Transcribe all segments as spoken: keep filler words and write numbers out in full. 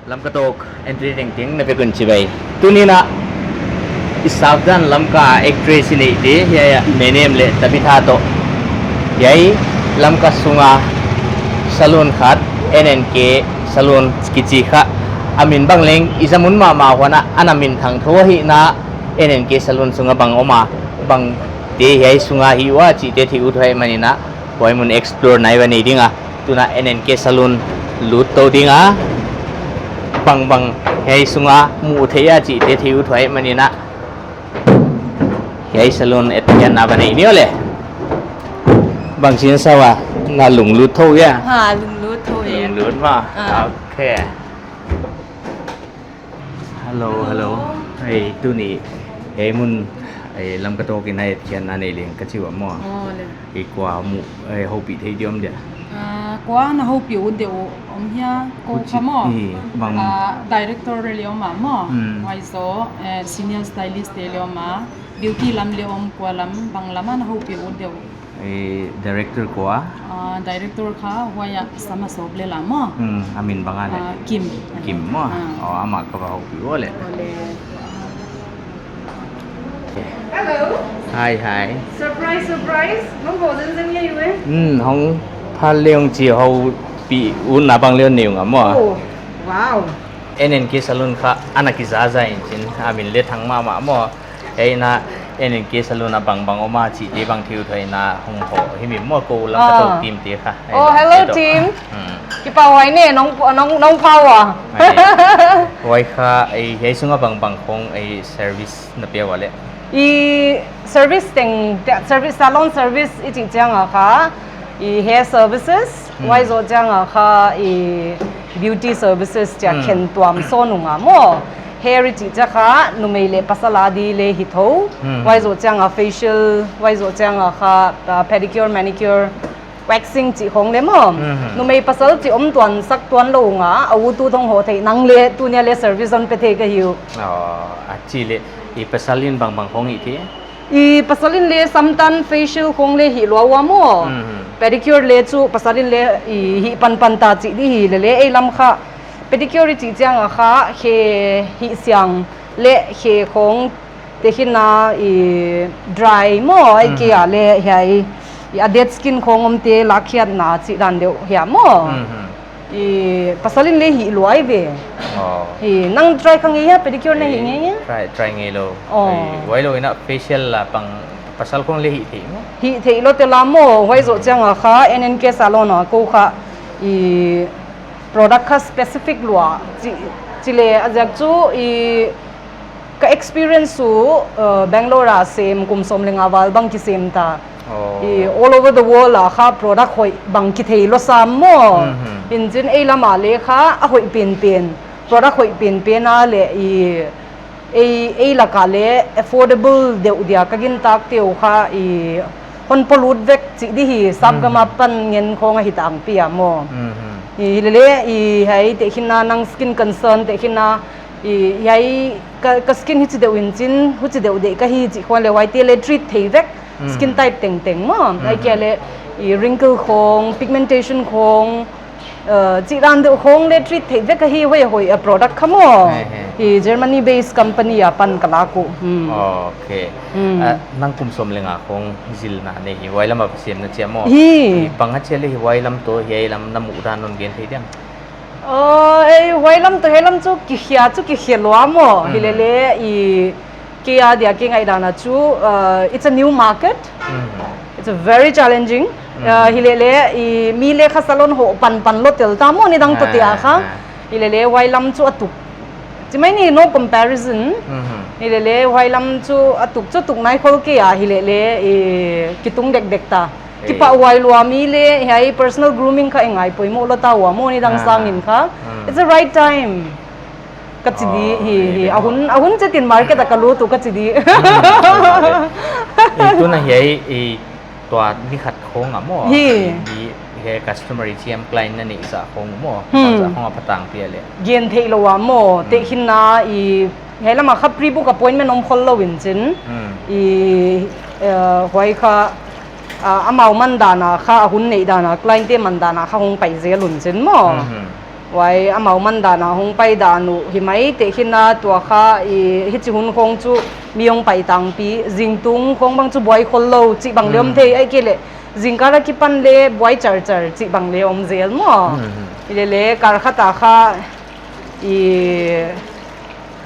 Lamka Talk entry tengteng na vek un chibai. Tuni'n a i sawt dan Lamka actress i neite, hiai a Menem leh Tabitha toh. Hiai Lamka sunga salon khat, N N K salon kichi kha. A min bang leng i zam un mahmah huan a, ana minthang thou ahihna, N N K salon sunga bang om a, bangte hiai sunga hi ua chihte theih uthuai manin a, huai mun explore nai va nei ding a. Tun a N N K salon lut tou ding a, bangbang hiai sunga mu thei a chihte theih uthuai manin a, hiai salon et hian na va nei ni aw le. Bang sin sa ua, na lunglut thou ia? Ha, lunglut thou ia. Lunglut maw. Ah. Okay. Hello, hello. Hello. Hei, tuni, hei mun, hei Lamka Talk in a et hian na nei leng ka chi ua maw. Oh, le. Hei kua mu, hei houpih thei diam dia. Ah, kua na houpih ut deuh om hia, kou kha maw. Bang. Ah, director le om a maw. Hmm. Huai zoh, eh, senior stylist te le om a. Beauty lam le om, kua lam, bang lam a na houpih ut deuh. Eh, director kua? Ah, director kha huai a Sama Sop le la maw. Hmm, a min bang a le? Ah, Kim. Kim maw? Ah. Oh, amah ka va houpih ua le. Ole. Hello. Hi, hi. Surprise, surprise. Nong hoh zenzen ngei ue. Hmm, hong phal le hong chi houpih utna bang le nei ung a maw. Oh, wow. N N K salon kha ana kizaza in chin, a min le thang mahmah maw. Hei na, N N K salon a bangbang om a chihte bang theih uthuai na hong hoh hi mi maw, kou Lamka Talk team te kha. Oh, hello team. Hmm. Kipahhuai ne, nong, nong, nong pha ua. Hei. Huai kha, hei, hei sunga bangbang khong, hei, service na pia ua le. I service teng, te, service, salon service i chih chiang a kha, i hair services, Hmm. Huai zoh chiang a kha i beauty services chia Hmm. khen tuam sawn ung a maw. Hair i chih chiang kha numei leh pasal adi le hi thou. Hmm. Huai zoh chiang a facial, huai zoh chiang a kha, ah, pedicure, manicure, waxing chih khong le maw. Hmm. Numei pasal chih om tuan sak tuan lou ung a, a utu thong hoh theih nang le, tuni a le service hon pe thei ka hi uh. Oh, a chi le, i pasal in bangbang khong i thei? I pasal in le samtan facial khong le hih lua ua maw. Mhm. Pedicure le chu pasal in le i hih panpan ta chih di hi le le ei lam kha. Pedicure i chih chiang a kha khe hih siang le khe khong te khin a i dry maw ai Mhm. ke a le hiai i a dead skin khong om te lakkhiatna chih dan deuh hia maw. Mhm. I pasal in le hih lua ve. Oh. I nang try kha ngei hia, pedicure na hih ngei hia? Try, try ngei lou. Oh. I, huai lou in a facial la pang pasal khong le hih thei maw? Hih thei lou te la maw, huai zoh chiang a kha, N N K salon a kou kha, i product kha specific lua, chi, chi le a ziak chu, i ka experience chu, uh, Bangalore a sem, kum sawm le nga val bang kisem ta. Oh. I all over the world a kha product hoih bang kithei lou sam maw. Mhm. In chin ei lam a le kha a hoih penpen. Product hoih penpen a le i ei, ei lak a le affordable deuh dia ka gintak te uh kha i hon polut vek chih di hi sap Mhm. gam a pan ngen khong a hi tangpi a maw. Mhm. I le le i hiai te khin a nang skin concern te khin a i hiai ka, ka skin hichi deuh in chin, huchi deuh deuh ka hi chih khong le huai te le treat thei vek. Mhm. Skin type tengteng maw. Mhm. Ai kia le, i wrinkle khong, pigmentation khong, uh, chih dan deuh khong le treat thei vek ahi huai hoih a product kha maw. He, he. I Germany based company a pan ka lak uh. Hmm. Okay. Hmm. Ah, nang kum sawm le nga khong zilna nei hi huai lam a sem na chia maw. Hi. I bang a chia le hi huai lam toh hiai lam na muh dan non gen thei diam. Oh, eh, huai lam toh hiai lam chu kikhia chu kikhia lua maw. Mhm. Hi le le i Kei a dia kei ngaihdan a chu, uh, it's a new market. Mhm. It's a very challenging. Mhm. Uh, hi le le, i mi le kha salon hoh panpan lou tel ta maw nidang toh te a kha. Ah, ah. Hi le le, huai lam chu a tuk. Chi mai ni no comparison. Mhm. Hi le le, huai lam chu a tuk chu tuk nai khol kei a, hi le le, i kitung dekdek ta. Eh. Kipahhuai lua mi le, hiai personal grooming kha i ngai poimoh lou ta ua maw nidang Ah. sangin kha. Hmm. It's the right time. Ka chi di, Oh, hi, hi. eh, A hun, a hun chet in market a ka lut uh ka chi di. Hmm, eh, tuna hiai, eh, tua ni khat khong a maw. Hi. Eh, hiai customer i chiam client na neih zah khong maw. Hmm. Zah khong a patang pia le. Gen theih lou a maw. Hmm. Te khin a i, hiai lam a kha pre-book appointment om khol lou in chin. Hmm. I, eh, huai kha, ah, amau man dan a kha, a hun neih dan a, client te man dan a kha hong pai zel un chin maw. Hmm, hmm. Huai amau man dan a hong pai dan uh hi maithei khin a, tua kha i hichi hun khong chu mi hong pai tangpi, zingtung khong bang chu buai khol lou chih bang leh om thei, ahihkeileh zingkal a kipan leh buai charchar chih bang leh om zel maw. Hilele kal khat a kha i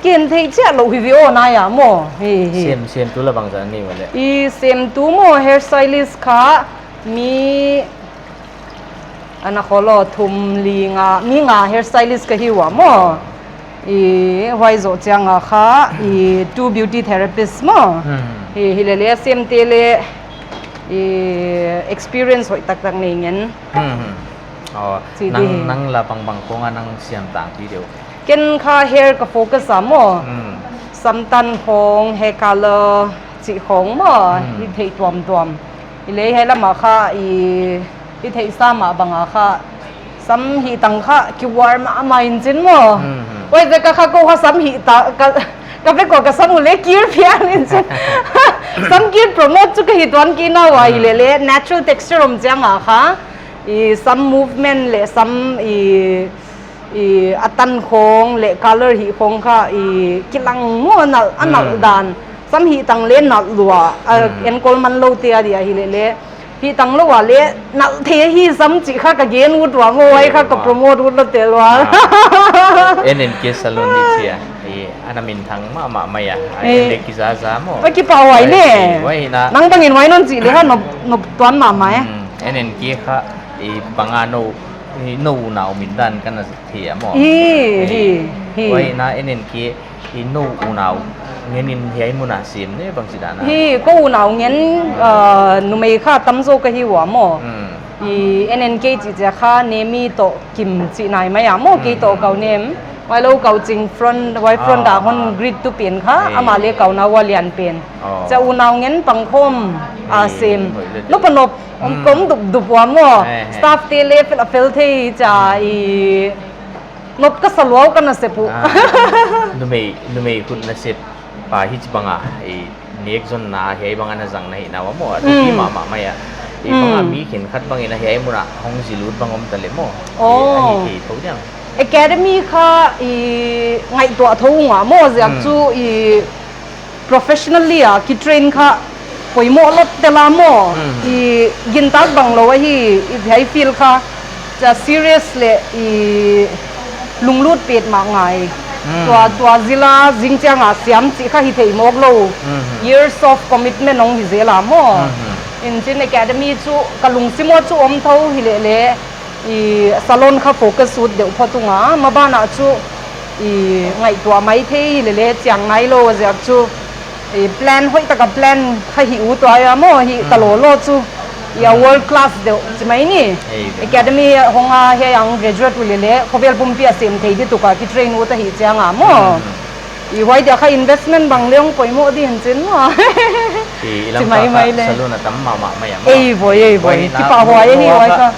ken thei chiah lou hi ve aw, nai a maw. Hi, hi. Sem, semtu la bangzah nei ua leh? I semtu maw, hair stylist kha mi ana kholo thum li nga, mi nga hair stylist ka hi ua maw. I huai zoh chiang a kha i two beauty therapist maw. Hi, hilele semte leh i experience hoih taktak nei ngen. Aw, nang, nang la bangbang khong a nang siam tangpi deuh? Ken kha hair ka focus a maw. Sam tan khong, hair color chih khong maw, hi thei tuamtuam. Hilele hiai lam a kha i, i theihsa mah bang a kha sam hih tang kha kiuar mahmah in chin maw. Huaiziak a kha kou kha sam hih ta, ka, ka vek ua ka sam uh leh kir phial in chin. Sam kir promote chu ka hi tuan kei na ua, hilele natural texture om chiang a kha i sam movement leh sam i, i a tan khong leh color hih khong kha i kilang maw, a nalh, a nalh dan. Sam hih tang leh nalh lua, a enkol man lou te a dia, hilele hih tang lou a leh nalh thei hi sam chih kha ka gen ut ua maw, huai kha ka promote ut lou tel ua. N N K salon ni chia, i ana minthang mahmah mai a, a en leh kizaza maw. Huai kipahhuai leh. Nang bangin huai non chih leh kha nop, nop tuan mahmah e. N N K kha i bang a nou, i nou unau min dan ka na thei a maw. Hi, hi, hi. Huai na N N K i nou unau ngen in hiai mun a sem ne bangchi dan a? Hi, kou unau ngen, ah, numei kha tamzaw ka hi ua maw. I N N K chih chia kha Nemi toh Kim chih nai mai a maw, kei toh kau nem. Huai lou kau ching front, huai front a hon greet tu pen kha, amah leh kau na ua lian pen. Chia unau ngen pangkhawm a sem. Nop a nop, om kom dup dup ua maw. Staff te leh fel a fel thei chia i nop ka sa lua uh ka nasep uh. Numei, numei khut nasep pa hichibang a i nek zonna hiai bang a na zang na hi na ua maw. A thupi mahmah mai a. I bang a mi khenkhat bangin a hiai mun a hong zil ut bang om ta leh maw. I a hi thei thou diam? Academy kha i ngaihtuah thou ung a maw, ziak chu i professionally a kitrain kha poimoh lou tel a maw. I gintak bang lou ahi, i hiai field kha chia serious leh i lunglut petmah ngai. Tua, tua zil a zing chiang a siam chih kha hi thei mawk lou. Years of commitment hong hi zel a maw. In chin academy chu ka lungsim ua chu om thou, hilele i salon kha focus ut deuh phot ung a, maban a chu i ngaihtuah maithei hilele chiang nai lou ziak chu i plan hoih tak a plan kha hi ut ua maw, hi ta lou lou chu. I a world class deuh chi mai ni. Academy hong a hiai a graduate uh lele khovel pumpi a sem thei di tuk a kitrain ut ahih chiang a maw. I huai dia kha investment bang leh hong poimoh di in chin maw. Chi mai mai leh. Salon a tam mahmah mai a maw. Ei voi, ei voi. Kipahhuai ahi huai kha.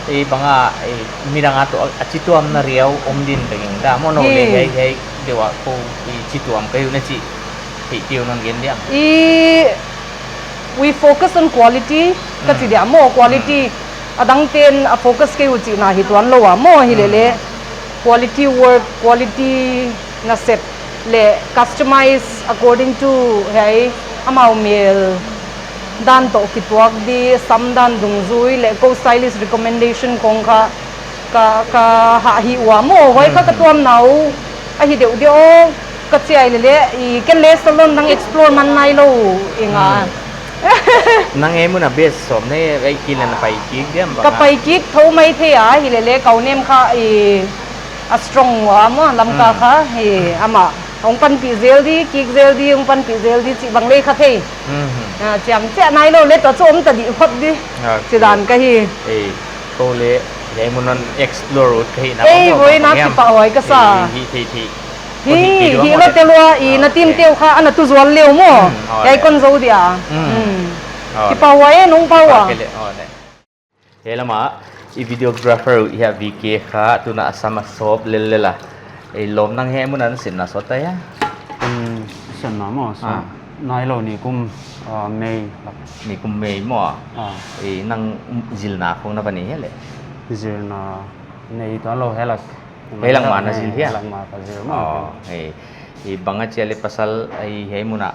I bang a, i midang a toh a chituamna riau om din ka gingta maw, nou leh hiai, hiai deuh a kou i chituam ka hi uh na chih theih kei uh non gen diam? I, we focus on quality ka chi dia maw, quality. A dang ten a focus kei uh chihna hi tuan lou a maw, hilele quality work, quality nasep leh customize according to hiai amau mel dan toh kituak di, sam dan dungzui leh kou stylist recommendation khong kha ka, ka hah hi ua maw, huai kha ka tuamna uh ahi deuh deuh aw, ka chi a hilele, i ken leh salon dang explore man nai lou ing a. Nang e mun a best sawm ne, ei kile na pai kik diam bang a? Ka pai kik thou maithei a, hilele kau nem kha i a strong ua maw, Lamka kha, hi, amah hong panpih zel di, kik zel di, hong panpih zel di chih bang leh kha thei. A, chiam chiah nai lou leh tua chu om ta di phot di. Chi dan ka hi. Ei, kou leh hiai mun hon explore ut ka hi na. Ei, voi na, kipahhuai ka sa. Hi, hi, hi. Hi, hi lou tel ua, i na team te uh kha ana tu zual leh maw. Hiai kon zou dia. Kipahhuai e, nong pau a. Hiai lam a i videographer uh hiai V K kha tuna a sam a sawp lellel a. Ei lawm, nang hiai mun a na sem na sawt ta hia? Sem na maw, sem nai lou, nikum, ah, May lak. Nikum May maw? Ei, nang zilna khong na va nei hia leh? Zilna nei tuan lou hia lak. Hiai langmah na zil hia? Langmah ka zil mah. Oh, hei. I bang a chia le pasal ai hiai mun a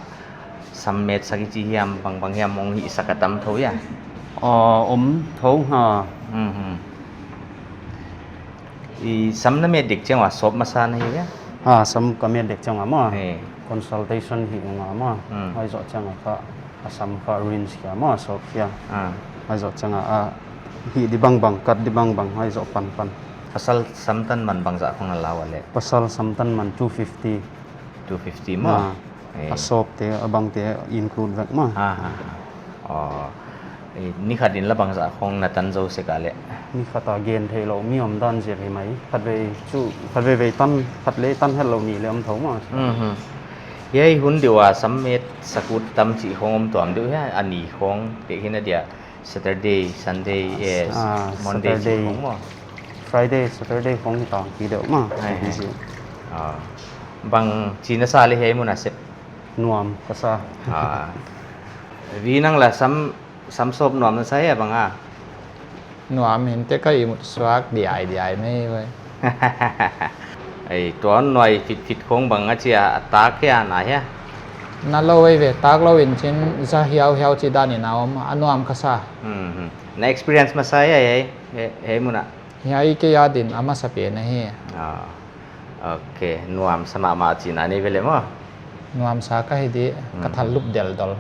sam met sak i chi hiam, bang bang hiam hong hih sak a tam thou hia? Oh, om thou ha. Mhm. I sam na met dek chiang a shop masa na hi hia? Ha, sam ka met dek chiang a maw. Hei. Consultation hi ung a maw. Hmm. Huai zoh chiang a kha a sam kha rinse kia maw, shop kia. Ah. Huai zoh chiang a, a hih di bang bang, kat di bang bang, huai zoh pan pan. Pasal sam tan man bangzah khong na lau a le? Pasal sam tan man two fifty. Two fifty maw? Ah. Eh. A shop te, a bang te include vek maw. Ha, ha, ha. Oh. Eh, ni khat in la bangzah khong na tan zou sek a le? Ni khat a gen theilou mi om dan zir hi mai. Khatvei chu, khatvei vei tan, khat le tan hetlou ni le om thou maw. Mhm. Hiai hun deuh a sam met sak ut tam chih khong om tuam deuh hia, a ni khong te hi na dia, Saturday, Sunday, eh, ah, Monday Saturday, chih khong maw. Friday, Saturday khong hi tang ki deuh maw. Ai, ai. Busy. Ah. Bang chi na sa le hiai mun a sep? Nuam ka sa. Ah. Vi nang la sam, sam shop nuam na sa hia bang a? Nuam hinte ka ihmut suak diai diai mai vai. Ai, tuan nuai fit fit khong bang a chia a tak hia na hia? Na lou vai ve, tak lou in chin za hiau hiau chi dan in a om, a nuam ka sa. Mhm. Na experience masa hia, hei, hei, hei mun a? Hiai kei a din a masa pen ahi. Ah. Ok, nuam sa mahmah chihna nei ve le maw? Nuam sa ka hi di, ka, hmm, thal lup del dol.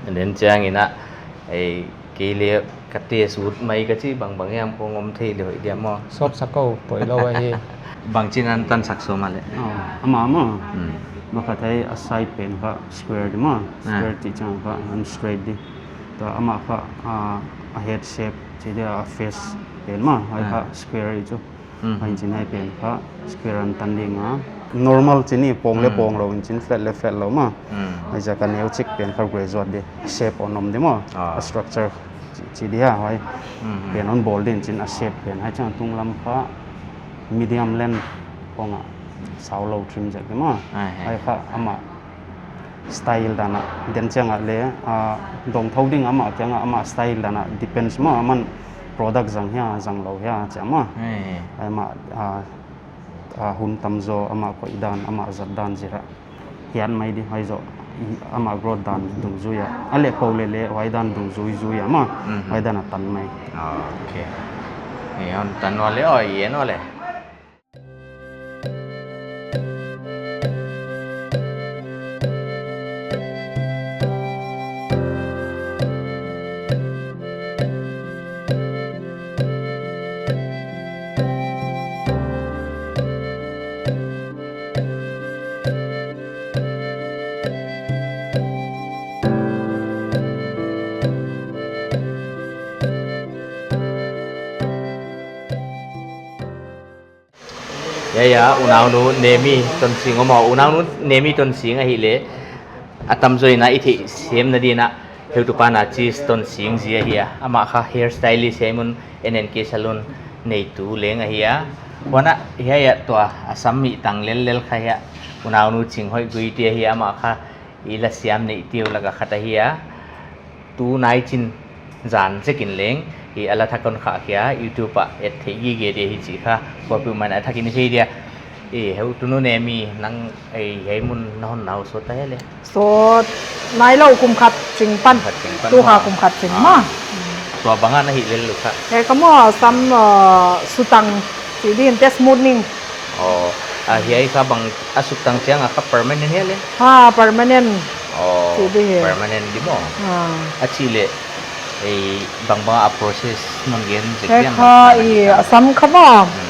Nen chiang in a, ei, kei le ka test ut mai ka chi bang bang hiam khong om thei le hoih dia maw? Shop sa kou, poilou ahi. Bang chin a na tan sak sawm a le? Oh, amah maw. Hmm. Bang khat hiai a side pen kha square di maw. Ah. Square chih chiang kha a straight di. Tua amah kha, ah, a head shape chih dia, a face pen maw. Huai kha, ah, square i chu. Mhm. Huai in chin hiai pen kha square a na tan ding a. Normal chin i pong le, mm, pong lou in chin, flat le flat lou maw. Mm. Huaiziak a neu chik pen kha graduate di. Shape hong om di maw. Ah. A structure chi, chi di hia huai. Mhm. Pen hong bawl di in chin a shape pen. Huai chiang tunglam kha medium length khong a sau lou trim zek di maw. Ai, ai. Huai kha amah style dan a, den chiang a le, ah, dong thou ding amah kiang a, amah style dan a, depends maw, aman product zang hia, zang lou hia, chia maw. Eh. Amah, ah, ah, hun tam zaw, amah koih dan, amah zat dan zir a. Hiat mai di, huai zoh, i, amah growth dan dungzui a. A leh pou leh leh, huai dan dungzui zui a maw. Mhm. Huai dan a tan mai. Ah, ok. Eh, hon tan ua le, oh, i en ua le. Hiai a, unaunu Nemi Tonsing om a, unaunu Nemi Tonsing ahihleh, a tamzaw in a i theih semna din a, heutupa Nachi Tonsing zi ahi a, amah kha hair stylist hiai mun N N K Salon neitu leng ahi a. Huan a, hiai a tua, a sam mi tang lellel kha hi a, unaunu Chinghoih Guite ahi a, amah kha i la siam neite uh lak a khat ahi a. Tu nai chin zan zek in leng, i a la thak kon khah khia, YouTube ah et theih gige di hi chih kha, kuapeuhmah in a thak in i thei dia. I heutunu Nemi nang, ei, hiai mun na hon nau sawt ta hia le? Sawt nailou, kum khat ching pan. Kum khat ching pan. Tu kha maw? Kum khat ching maw. Ah. Tua bang a na hih lel uh kha? Eh, ka maw sam, uh, sutang chih di in te, smoothing. Oh, a hiai kha bang a sutang chiang a kha permanent hia le? Ha, permanent. Oh, chih di hi. Permanent di maw? Ha. A chih leh, ei, bang bang a process non gen zek diam kha na i, a sam kha maw. Hmm.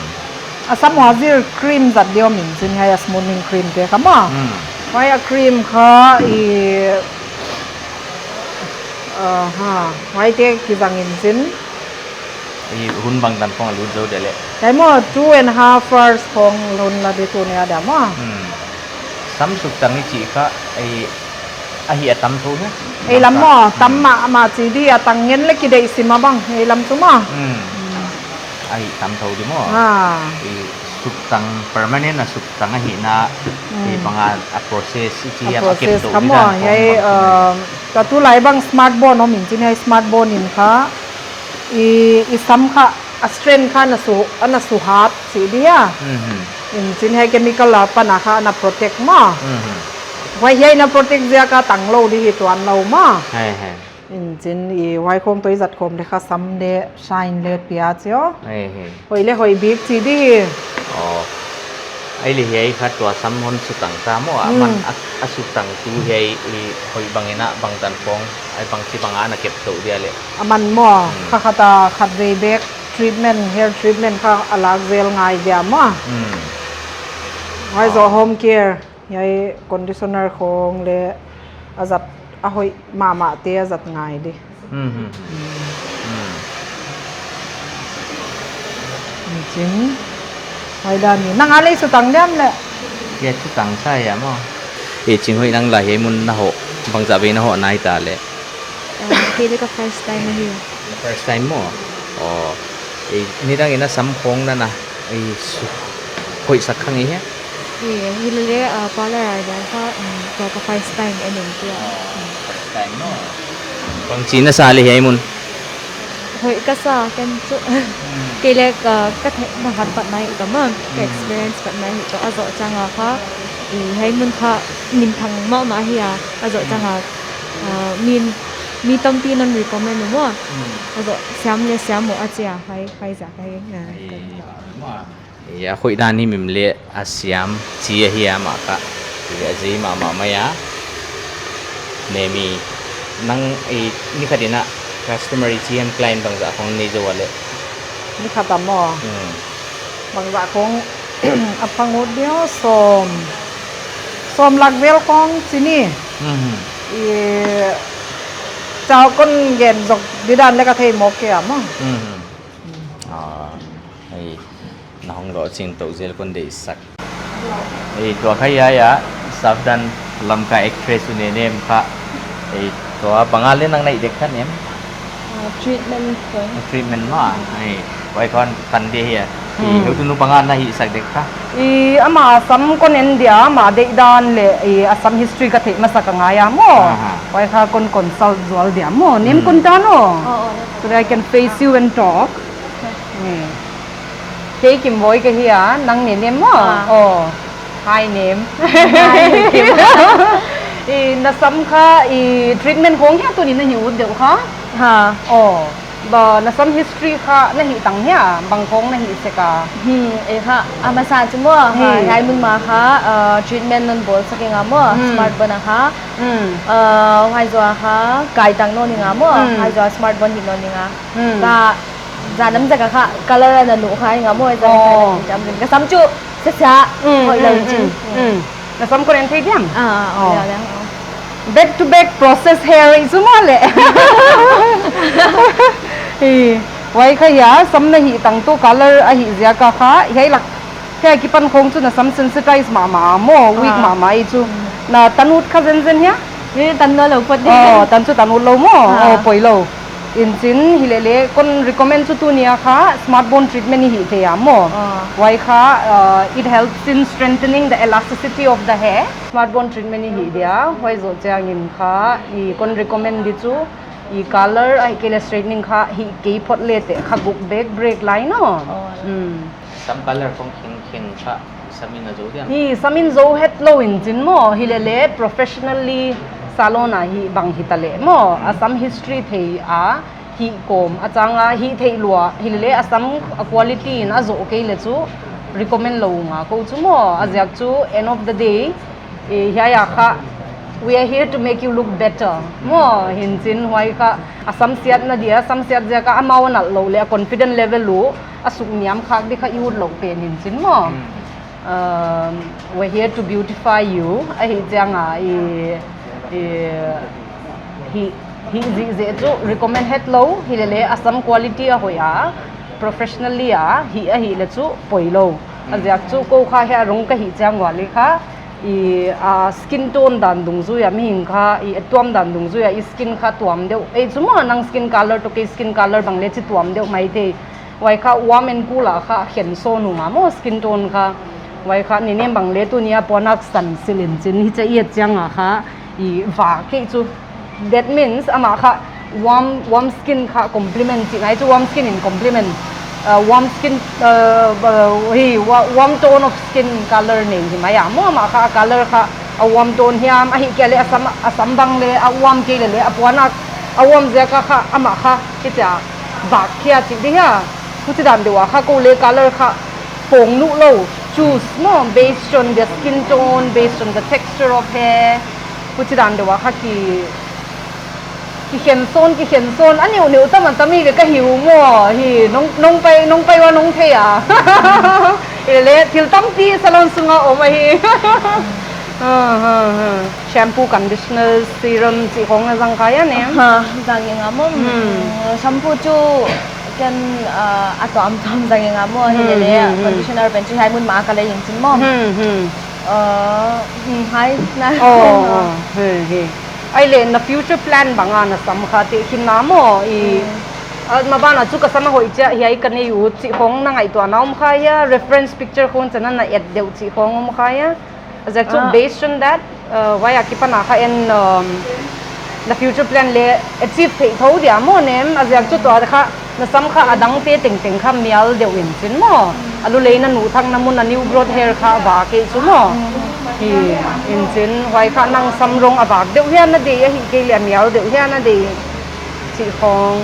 A sam huai zir cream zat di om in chin, hiai a smoothing cream te kha maw. Hmm. Huai a cream kha i, uh, ha, huai te kizang in chin. I hun bangtan khong a lut zou dia le? Hiai maw, two and half hours khong lun la di tuni a dia maw. Hmm. Sam suktang i chih kha, ei, a hih a tam thou hia? Ei lam maw, hmm, tam mahmah chih di a, tang ngen le kideih sim a bang, ei lam chu maw. Hmm. Hmm. A hih tam thou di maw. Ha. I suktang permanent a suktang ahihna, hmm, ei bang a, a process i chih a, a kep process tou kha di maw, dan khong hiai, bang uh, ka tulai bang smart bone om in chin, hiai smart bone in kha, i, i sam kha, a strength kha na su, a na suhat Chi dia. Mhm. Inchin hiai chemical apan a kha na protect maw. Mhm. Huai hiai na protect ziak a tanglou di hi tuanlou maw. He, he. Inchin i huai khong toh i zat khawm leh kha sam leh shine leh pia chi aw. He, he. Hoih leh hoih bik chi di hi. Oh. Ahihleh hiai kha tua sam hon sutang ta maw. Hmm. Aman a, a sutang tu hiai i hoih bangin a bangtan khong. Ai bangchi bang a na kep tou dia leh. Aman maw. Hmm. Kha khat a khatvei bek treatment, hair treatment kha a lak zel ngai dia maw. Hmm. Huai zoh home care. Hiai conditioner khong leh a zat a hoih mahmah te a zat ngai di. Hmm, hmm. Hmm. Inchin. Huai dan ni. Nang a leh sutang diam leh. Hiai sutang sa hiam aw. E Chinghoih, nang lah hiai mun na hoh. Bangzah vei na hoh nai ta leh. Ah, kei leh ka first time ahi. First time maw? Oh. E, nidang in a sam khong na na. E, su. Hoih sak khang i hia? E, himahleh, ah, parlour a dia kha, um, tua ka first time en in tua. Oh, first time maw? Bangchi na sa leh hiai mun? Hoih ka sa ken chu. Hmm. Kei leh ka, ka theihna khat pat nai ka maw. Ka experience pat nai ka a zoh chiang a kha. E, hiai mun kha minthang mahmah hi a. A zoh chiang a. Ah, mi, mi tampi in hon recommend uh maw. Hmm. A zoh siam leh siam maw a chi a, hiai, hiai ziak ahi. Ah, ai, kan maw. Ya, hoih dan himhim leh a siam chi ahi a mah kha. Ya, a zei mahmah mai a. Nemi, nang i, ni khat in a customer i chi hiam, client bangzah khong nei zou a leh. Ni khat a maw. Hmm. Bangzah khong a phang ut dia sawm. Sawm lak vel khong chi ni. Mhm. I, chau kon gen zok di dan leh ka thei mawk kei a maw. Mhm. Ah, hei, na hong lohching tou zel kon deihsak. Hei, tua kha hiai a, Savdhan Lamka actress uh Nenem kha. Hei, tua bang a leh nang na hih dek kha Nem? Ah, treatment khong. Treatment maw, hei, huai khong tan di hia. Hei, hmm, heutu nu bang a na hihsak dek kha? I, ama sam kon en dia, ama deihdan leh, i, a sam history ka theih masa ka ngai a maw. Aha. Huai kha kon consult zual dia maw. Nem, hmm, kon tan aw. Oh, oh, nem. So that I can face you and talk. Okay. Hmm. Kei Kimboi ka hi a, nang Nenem maw? Ah. Oh. Hi Nem. Hi Kim. I, na sam kha, i, treatment khong hia tuni na hih ut deuh kha? Ha. Oh. Ba, na sam history kha na hih tang hia, bang khong na hih sek a? Hmm, e kha, a masa chu maw, ha, hmm, hiai mun ma kha, uh, treatment non bawl sak ing a maw, hmm, smart bun a kha. Hmm. Uh, huai zoh a kha, kai tang nawn ing a maw, hmm, huai zoh a smart bun hih nawn ing a. Hmm. Ka, zan lam zek a kha, color a na nuh kha ing a maw, zan, oh, zan, zan, ka sam chu, Sia, sia. Mm, hoih lou, mm, chin. Mm, mm. Na sam kon en thei diam? Ah, ah, oh, ya, ya, oh. Back to back process hair i chu maw leh. Hi, huai kha hia, sam na hih tang tu color a hih ziak a kha, hiai lak, hiai akipan khong chu na sam sensitize mahmah maw, weak, ah, mahmah i chu. Mm. Na tan ut kha zenzen hia? Ni tan nawn lou phot di. Oh, tan chu tan ut lou maw? Ah. Oh, poi lou. Inchin hilele, kon recommend chu tuni a kha smart bone treatment i hih thei a maw. Ah. Huai kha, uh, it helps in strengthening the elasticity of the hair. Smart bone treatment i hih dia, huai zoh chiangin kha, i kon recommend di chu, i color, ahihkeileh straightening kha, hih kei phot leh teh kha guk bek break lai no. Oh. Mm. Sam color khong kheng kheng kha, sam in a zou diam? Hi, sam in zou hetlou in chin maw, hilele professionally salon a hih bang hita leh maw, a sam history thei a, hih kawm, a chang a, hih theih lua, hilele a sam a quality in a zoh kei leh chu recommend lou ung a kou chu maw, a ziak chu end of the day, Eh, hiai a kha, we are here to make you look better. Maw, hinchin huai kha, a sam siatna dia, sam siat ziak a amau a nalh lou leh a confident level uh a suk niam khak di kha i ut lou pen hinchin maw. Hmm. Um, we're here to beautify you. Ahih chiang a, i, i, hi, hih zihzeh chu recommend hetlou, hilele a sam quality a hoih a, professionally a, hih ahihleh chu poi lou. A ziak chu kou kha hiai rong ka hih chiang ua leh kha, i, a, skin tone dan dungzui a, mihing kha, i, a tuam dan dungzui a, i skin kha tuam deuh. Ei chu maw, nang skin color toh kei skin color bang leh chi tuam deuh maithei. Huai kha warm and cool a kha khen sawn ung a maw skin tone kha. Huai kha ninem bang leh tuni a puan a san silh in chin hichia i et chiang a kha i va kei chu. That means amah kha warm, warm skin kha compliment chih ngai chu warm skin in compliment. Uh, warm skin, uh, uh, hi, wa-, warm tone of skin color nei hi mai a maw, amah kha a color kha a warm tone hiam, ahihkeileh a sam, a sam bang leh a warm kei leh leh a puan a, a warm ziak a kha amah kha, hichia vak khia chih di hia. Huchidan deuh a kha kou leh color kha pawng nuh lou, choose maw, based on the skin tone, based on the texture of hair. Huchidan deuh a kha ki, kikhen sawn, kikhen sawn, a neuhneuh tam a tam hi ve ka hi uh maw. Hi, nong, nong pai, nong pai ua nong thei a. Hileh, thil tampi salon sunga om ahi. Ha, ha, ha. Shampoo, conditioner, serum chih khong na zang kha hia nem? Ha, zang ing a maw. Hmm. Mm, shampoo chu ken, ah, a tuamtuam zang ing a maw. Hmm, hileh, hmm, hmm. Conditioner pen chu hiai mun mah a ka lei ing chin maw. Hmm, hmm. Ah, hmm, hai na. Oh, oh, he, he. Ahihleh na future plan bang a na sam kha te khin na maw i. Hmm. Ah, maban a chu ka sam a hoih chia hiai ka nei uh chih khong na ngaihtuah na om kha hia, reference picture khong chan a na et deuh chih khong om kha hia. A ziak chu, ah, based on that, uh, huai akipan a kha en, um, na future plan leh achieve theih thou dia maw nem, a ziak chu tua kha na sam kha a dangte tengteng kha mial deuh in chin maw. A lu lei na nuh thak na mun a new growth hair kha va kei chu maw. Hi, in chin, huai kha nang sam rong a vak deuh hia na deih, ahihkeileh a mial deuh hia na deih chih khong.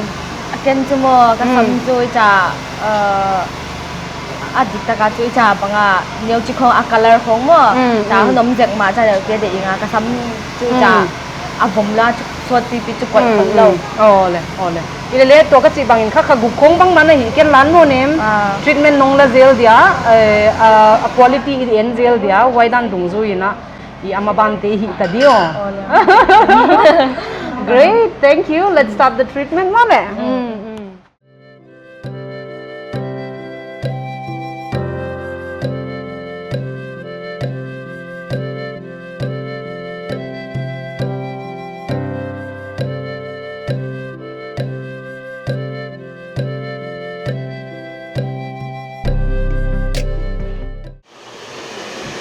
A ken chu maw, ka sam, hmm, chu i cha, uh, a dik taka chu i cha bang a, neu chih khong a color khong maw. Hmm, cha, hmm. Hun om zek mah cha deuh te deih ing a, ka sam chu i cha, hmm, a vom la chu suat pipi chu koih, hmm, khol lou. Hmm. Aw le, aw le. Hileh tua ka chih bangin kha, kha guk khong bang mah na hi ken lan maw nem. Ah. Treatment nong la zel dia, eh, ah, a quality i en zel dia, huai dan dungzui in a, i a maban te hih ta di aw. Aw le. Great, thank you. Let's start the treatment maw le. Hmm, hmm.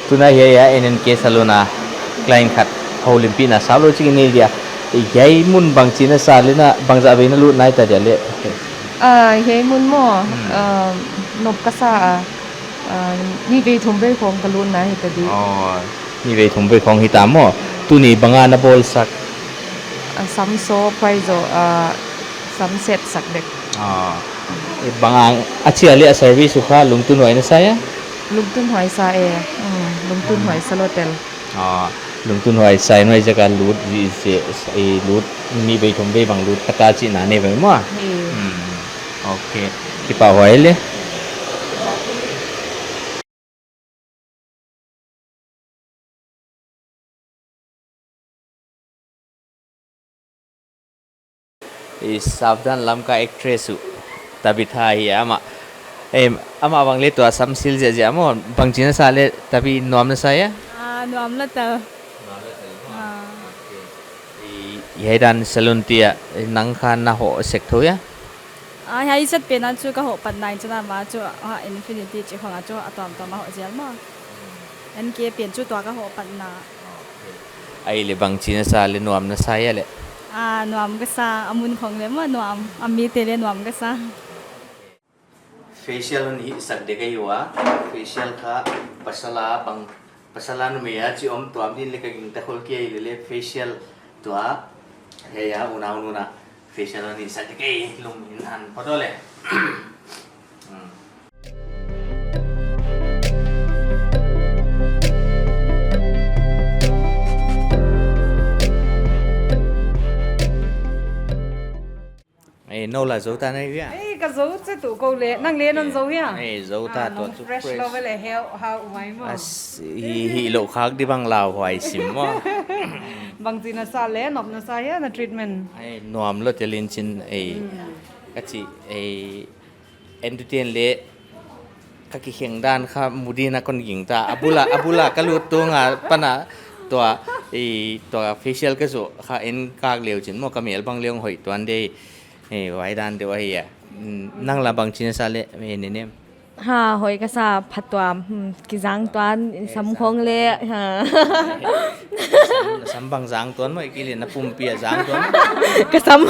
Tuna hiai a N N K salon a client khat houlimpihna sau lou chik i nei dia. Hiai mun bangchi na sa leh na bangzah vei na lut nai ta dia leh? Ah, hiai mun maw, hmm, ah, nop ka sa a, ah, nih vei thum vei khong ka lut nai hi ta di. Oh, nih vei thum vei khong hi ta maw. Tuni bang a na bawl sak? Ah, sam sawp huai zoh, ah, sam set sak dek. Ah, bang a, a chia leh a service uh kha lungtunhuai na sa hia? Lungtunhuai sa e, mm, lungtunhuai sa lou tel. Ah, lungtunhuai sa in huai ziak a lut zi se, i lut nih vei thum vei bang lut kha ta chihna nei ve maw. Hi. Hmm. Okay. Kipahhuai le. I Savdhan Lamka actress uh, Tabitha hi amah. Em, amah bang leh tua sam sil ziahziah maw, bangchi na sa leh Tabi, nuam na sa hia? Ah, nuam la tel. Nuam la tel maw. Ah. Okay. I, hiai dan salon te ah, nang kha na hoh sek thou hia? Ah, hiai i chet pen a chu ka hoh patna in chin a, amah chu, ah, Infinity chih khong a chu a tuamtuam a hoh zel maw. N K pen chu tua ka hoh patna. Ahihleh bangchi na sa leh nuam na sa hia leh? Ah, nuam ka sa, a mun khong leh maw nuam, a mite leh nuam ka sa. Facial hon hih sak dek ahi ua, facial kha pasal a bang, pasal a numei a chi om tuam din leh ka gingta khol kei leh leh facial tua, hiai a unau nu na. Facial hon hih sak dek ahi, lum in han photo leh. Hmm. Eh, nou la zou ta na hia? Eh, ka zou che tuh kou leh, nang leh non zou hia? Eh, zou ta. Ah, tua nong chu fresh, fresh lou ve leh heuhau mai maw. As, hi, hilou khak di bang lauhuai sim maw. Bangchi na sa leh, nop na sa hia na treatment? Eh, nuam lou tel in chin, eh. Hmm. Ka chi, eh, entuten leh ka kikheng dan kha mu din a kon gingta. A bul a, a bul a ka lut tung a pan a tua, i, tua facial ka zoh kha en kak leh chin maw ka mel bang leng hoih tuan di. Eh, huai dan deuh ahi a. Mm, nang la bangchi na sa leh, eh, ne nem. Ha, hoih ka sa, phatuam, hmm, kizang tuan, sam khong leh, ha. Sam, sam bang zang tuan maw, i kei leh na pumpi a zang tuan. Ka sam.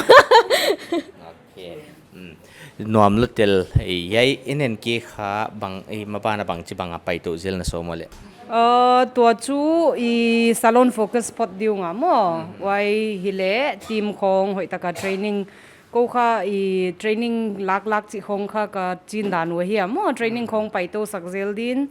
Okay. Hmm. Nuam lua tel, eh, hiai N N K kha bang, eh, maban a bangchi bang a paitou zel na sawm le? Uh, tua chu i salon focus phot ding a maw. Huai hileh team khong hoihtaka training, kou kha i training lak lak chih khong kha ka chin dan uh ahi a maw. Training khong paitou sak zel din.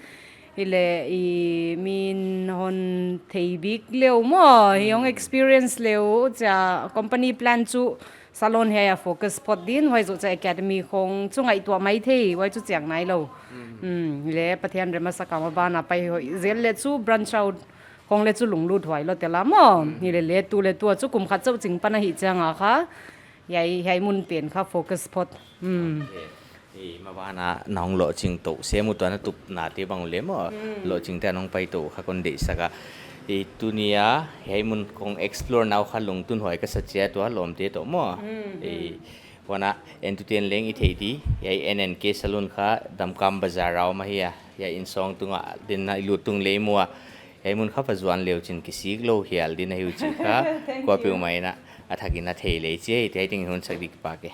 Hileh i min hon thei bik leu maw, hi hong experience leu chia company plan chu salon hiai a focus phot din, huai zoh chia academy khong chu ngaihtuah maithei, huai chu chiang nailou. Hmm, hileh Pathian rem a sak a maban a pai hoih zel le chu branch out khong le chu lunglut huai lua tel a maw. Hileh le tu le tu a chu kum khat chauh ching pan ahih chiang a kha hiai, hiai mun pen kha focus phot. Hmm. Eh, maban a na hong lohching tou sem uh tua na tupnate bang le maw. Lohchingte a na hong paitou kha kon deihsak a. Eh, tuni a hiai mun kong explore na uh kha lungtun huai ka sa chia tua lawmte toh maw. Eh, huan a entuten leng i theih di, hiai N N K salon kha Damkam Bazar a om ahi a. Hiai insawng tung a, din a i lut tung leh i mu a. Hiai mun kha va zuan leu chin kisik lou hial din ahi uh chih kha kuapeuhmah in a thak in a thei leh chi, hiai teng hun sak di kipak e.